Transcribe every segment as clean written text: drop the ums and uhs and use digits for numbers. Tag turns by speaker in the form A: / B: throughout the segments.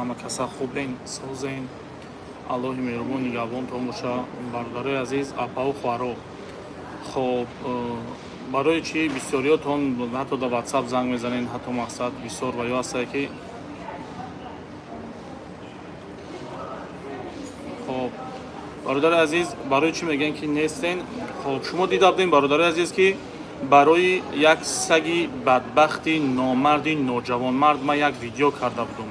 A: Ҳама каса хубен, созен. Аллоҳи меҳрубон нигаҳбонтон боша. Бародарои азиз, апаву хоҳаро. Хоб, барои чӣ бисёриётон ҳатто дар WhatsApp занг мезанед, ҳатто мақсад бисёр ва ё ҳастае ки хоб, бародари азиз, барои чӣ мегӯянд ки нестен? Хоб, шумо дида будем, бародари азиз, ки барои як саги бадбахти номарди ноҷавонмард ман як видео карда будум.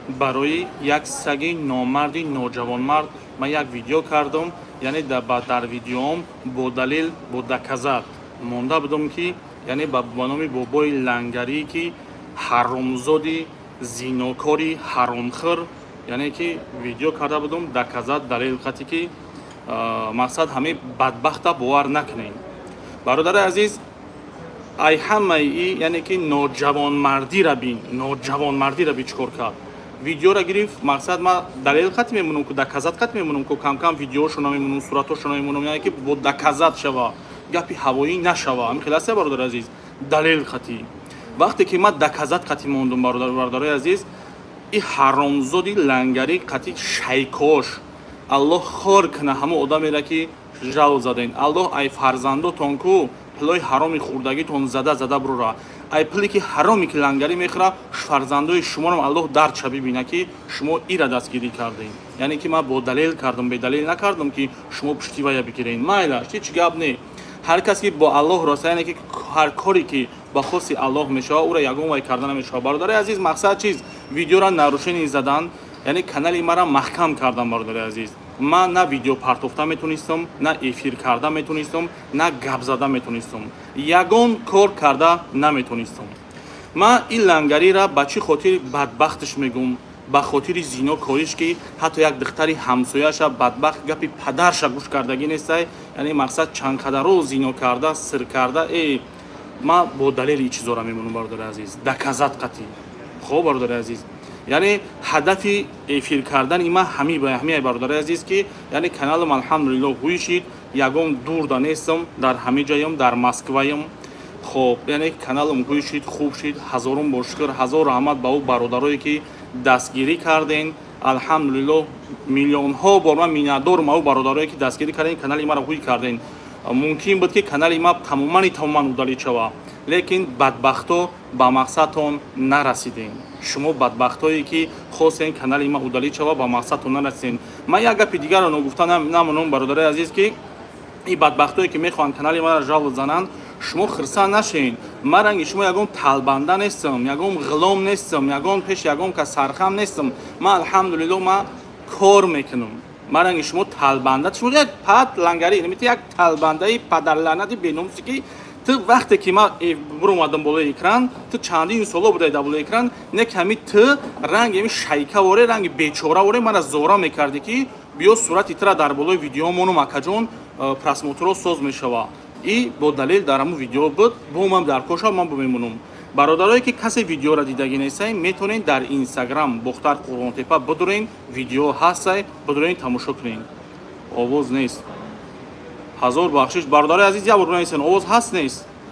A: Барои як саги номарди ноҷавонмард ман як видео кардам, яъне дар видеоам бо далел, бо доказат монда будам, ки яъне ба номи бобои лангарӣ, ки ҳаромзоди зинокори ҳаромхӯр, яъне ки видео карда будам, доказат, далел қати, ки мақсад ҳамаи бадбахта бовар накунед. Бародари азиз, ай ҳамаи, яъне ки ноҷавонмардира бин, ноҷавонмардира би чӣ кор кард. Видеора гирифт, мақсад ман далел қати мемонам, ку доказат қати мемонам, ку камкам видеошо намемонам, суратошо намемонам, яъне ки бо доказат шава, гапи ҳавоӣ нашава. Ҳамин хел аст, бародари азиз, далел қати. Вақте ки ман доказат қати мондум, бародарои азиз, и ҳаромзоди лангарӣ қати шайкош, Аллоҳ хор кина ҳама одамеро, ки жал заден. Аллоҳ ай фарзандотон ку пулои ҳароми хӯрдагитон зада зада бурора. Ай пуле ки ҳароме ки лангарӣ мехӯра, фарзандои шуморам Аллоҳ дардша бибина, ки шумо ира дастгирӣ кардем. Яъне ки ман бо далел кардам, бедалел накардам, ки шумо пушти вая бигирен. Майлаш, ҳеҷ гап не. Ҳар кас ки бо Аллоҳ роста, яъне ки ҳар коре ки ба хости Аллоҳ мешавад, ӯро ягон вай карда намешавад. Бародари азиз, мақсад чиз? Видеора нарушение задан, яъне канали мара маҳкам кардан. Бародари азиз, ман на видео партофта метонистам, на эфир карда метонистам, на гап зада метонистам, ягон кор карда наметонистам. Ман ин лангарира ба чӣ хотир бадбахтш мегӯм? Ба хотири зино кориш, ки ҳатто як духтари ҳамсояша бадбахт гапи падарша гӯш кардагӣ нестай. Яъне мақсад чандқадаро зино карда, сир карда. Э, ман бо далели ин чизора мемонам, бародари азиз, доказат қатӣ. Хоб, бародари азиз, яъне ҳадафи эфир кардани ман ҳамиай, бародари азиз, ки яъне каналам алҳамдулиллоҳ ҳуй шид, ягон дурда нестам, дар ҳами ҷоям, дар Москваям. Хоб, яъне каналам ҳуй шид, хуб шид. Ҳазорум бор шукр, ҳазор раҳмат ба ӯ бародарое, ки дастгирӣ карден. Алҳамдулиллоҳ, миллионҳо бор ман миннатдорам ӯ бародарое, ки дастгирӣ карден, канали маро ҳуй карден. Мумкин буд, ки канали ма тамомани тамоман удалить шава, лекин бадбахто ба мақсадтон нарасидем. Шумо бадбахтое, ки хостем канали ма удалить шава, ба мақсадтон нарасидем. Ман як гапи дигарро ногуфта намонам, бародари азиз, ки ин бадбахтое, ки мехоҳанд канали маро жалоб зананд, шумо хирсанд нашед. Ман ранги шумо ягон талбанда нестам, ягон ғулом нестам, ягон пеш ягон кас сархам нестам. Ман алҳамдулиллоҳ, ман кор мекунам. Ман ранги шумо талбанда, шумо як пад лангарӣ, як талбандаи падарлаънати беномусе, ки ту вақте ки ман биромадам болои экран, ту чандин соло будай дар болои экран, не ки ҳами ту ранги ҳами шайка воре, ранги бечора воре мана зора мекардӣ, ки биё сурати тура дар болои видео монум, акаҷон, просмотрҳо соз мешава. И бо далел дар ҳамун видео буд, бо ман дар коша ман бимемонам. Бародарое, ки касе видеоро дидагӣ нестай, метавонед дар Инстаграм Бохтар Қурғонтепа бидурен, видео ҳастай, бидурен, тамошо кунед. Овоз нест, ҳазор бахшиш, бародарои азиз, як бор бинависен, овоз ҳаст, нест?